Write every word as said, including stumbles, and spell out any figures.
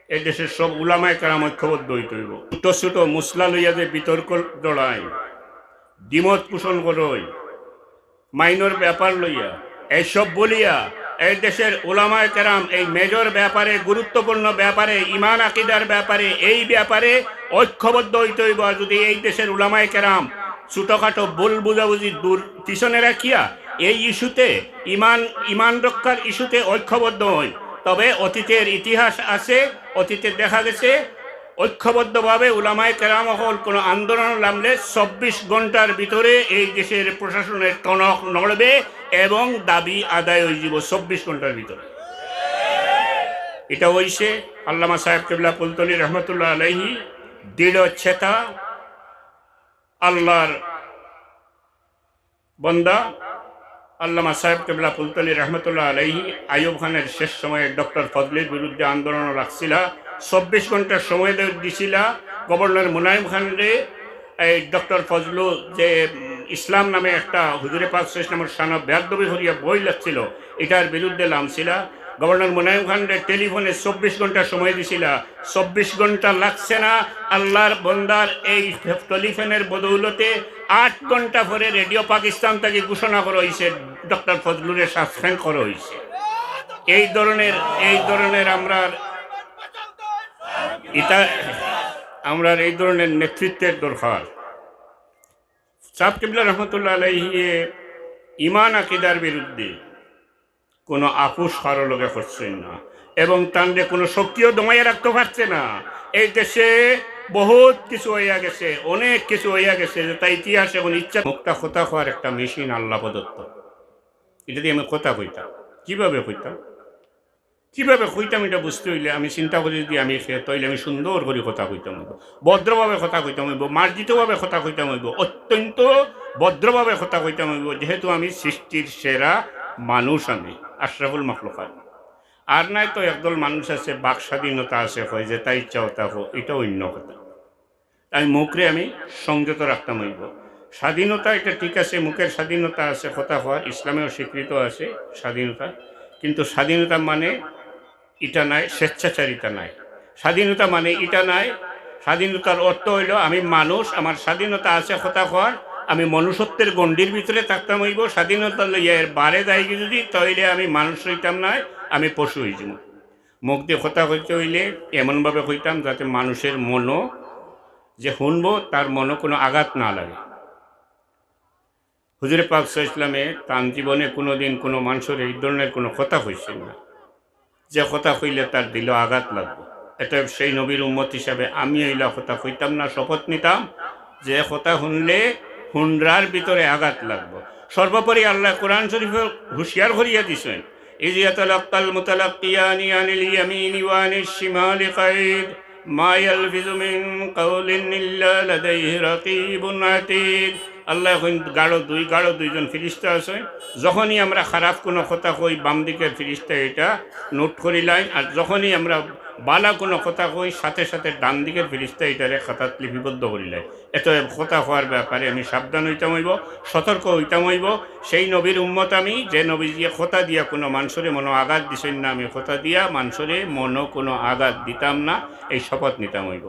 এ দেশের সব উলামায়ে কেরাম ঐক্যবদ্ধ হইতে হইব। ছোট ছোট মসলা লইয়া যে বিতর্ক জড়ায়, দ্বিমত পোষণ করয়, মাইনর ব্যাপার লইয়া, এইসব বলিয়া এই দেশের উলামায়ে কেরাম এই মেজর ব্যাপারে, গুরুত্বপূর্ণ ব্যাপারে, ইমান আকিদার ব্যাপারে, এই ব্যাপারে ঐক্যবদ্ধ হইতে হইব। আর যদি এই দেশের উলামায়ে কেরাম ছোটখাটো ভুল বুঝাবুঝি দূর পিছনে রাখিয়া এই ইস্যুতে, ইমান, ইমান রক্ষার ইস্যুতে ঐক্যবদ্ধ হই, তবে অতীতের ইতিহাস আছে, অতীতে দেখা গেছে ঐক্যবদ্ধভাবে উলামায়ে কেরাম অকল কোনো আন্দোলন নামলে চব্বিশ ঘন্টার ভিতরে এই দেশের প্রশাসনের টনক নড়বে এবং দাবি আদায় হয়ে যাব চব্বিশ ঘন্টার ভিতরে। এটা হইছে আল্লামা সাহেব কিবলা ফুলতলি রহমতুল্লাহ আলাইহি, দৃঢ় চেতা, আল্লাহর বন্দা আল্লামা সাহেব কিবলা ফুলতলি রহমতুল্লাহ আলাইহি আইয়ুব খানের শেষ সময়ে ডক্টর ফজলির বিরুদ্ধে আন্দোলন রাখছিলা, চব্বিশ ঘন্টার সময় দে-, দিছিলা গভর্নর মুনাইম খানরে। এই ডক্টর ফজলু যে, উম, ইসলাম নামে একটা হুজুরে পাক সাল্লাল্লাহু আলাইহি ওয়াসাল্লামর শানো বেয়াদবি করিয়া বই লাগছিল, এটার বিরুদ্ধে লামছিলা। গভর্নর মুনাইম খানরে টেলিফোনে চব্বিশ ঘন্টা সময় দিছিলা, চব্বিশ ঘন্টা লাগছে না। আল্লাহর বন্দার এই টেলিফোনের বদৌলতে আট ঘন্টা পরে রেডিও পাকিস্তান থেকে ঘোষণা করা হয়েছে, ডক্টর ফজলুরে সাসপেন্ড করা হয়েছে। এই ধরনের, এই ধরনের আমরার এটা, আমরার এই ধরনের নেতৃত্বের দরকার। সাহেব কিবলা রহমতুল্লাহ আলাইহি ইমান আকিদার বিরুদ্ধে কোনো আপোষ কারো লগে করছেন না, এবং তানরে কোনো শক্তিও দমাইয়া রাখতে পারছে না। এই দেশে বহুত কিছু হইয়া গেছে, অনেক কিছু হইয়া গেছে, যেটা ইতিহাস এখন ইচ্ছা মুক্তা কথা কওয়ার একটা মেশিন আল্লাহ প্রদত্ত। এটা দিয়ে আমি কথা কইতাম, কিভাবে কইতাম, কিভাবে কইতাম, এটা বুঝতে হইলে আমি চিন্তা করি, যদি আমি সে, তাইলে আমি সুন্দর করে কথা কইতাম হইব, ভদ্রভাবে কথা কইতাম হইব, মার্জিতভাবে কথা কইতাম হইব, অত্যন্ত ভদ্রভাবে কথা কইতাম হইব, যেহেতু আমি সৃষ্টির সেরা মানুষ, আমি আশরাফুল মখলুকাত। আর নাই তো একদল মানুষ আছে, বাক স্বাধীনতা আছে, কয় যেটা ইচ্ছা ওটা কও, এটা অন্য কথা। আমি মুখরে আমি সংযত রাখতাম হইব। স্বাধীনতা এটা ঠিক আছে, মুখের স্বাধীনতা আছে, কথা কওয়ার, ইসলামেও স্বীকৃত আছে স্বাধীনতা, কিন্তু স্বাধীনতা মানে এটা নাই, স্বেচ্ছাচারিতা নাই। স্বাধীনতা মানে এটা নাই। স্বাধীনতার অর্থ হইল আমি মানুষ, আমার স্বাধীনতা আছে কথা কওয়ার, আমি মনুষ্যত্বের গণ্ডির ভিতরে থাকতাম হইব। স্বাধীনতা লইয়া এর বারে যাই যদি, তাইলে আমি মানুষ হইতাম নায়, আমি পশু হইতাম। মুখ দিয়ে কথা কইতে হইলে এমনভাবে কইতাম যাতে মানুষের মনও, যে শুনবো, তার মনও কোনো আঘাত না লাগে। হুজুরে পাক সাল্লাল্লাহু আলাইহি ওয়াসাল্লামে তান জীবনে কোনোদিন কোনো মানুষের এই ধরনের কোনো কথা কইছেন না, যে কথা কইলে তার দিলও আঘাত লাগবো। অতএব সেই নবীর উম্মত হিসাবে আমি এইলা কথা কইতাম না, শপথ নিতাম যে কথা শুনলে হুনরার ভিতরে আঘাত লাগবো। সর্বোপরি আল্লাহ কোরআন শরীফে হুঁশিয়ার করিয়া দিছেন, إذ يتلقى المتلقيان عن اليمين وعن الشمال قعيد ما يلفظ من قول إلا لديه رقيب عتيد। আল্লাহ এখন গাড়ো দুই, গাড়ো দুইজন ফিরিস্তা আছে। যখনই আমরা খারাপ কোনো কথা কই, বাম দিকের ফিরিস্তা এটা নোট করিলাইন, আর যখনই আমরা বালা কোনো কথা কই, সাথে সাথে ডান দিকের ফিরিস্তা এটারে খাতাত লিপিবদ্ধ করিলাইন। অতএব কথা কওয়ার ব্যাপারে আমি সাবধান হইতাম হইব, সতর্ক হইতাম হইব। সেই নবীর উম্মত আমি, যে নবীজিয়ে কথা দিয়া কোনো মানুষরে মনো আঘাত দিছেন না, আমি কথা দিয়া মানুষরে মনো কোনো আঘাত দিতাম না, এই শপথ নিতাম হইব।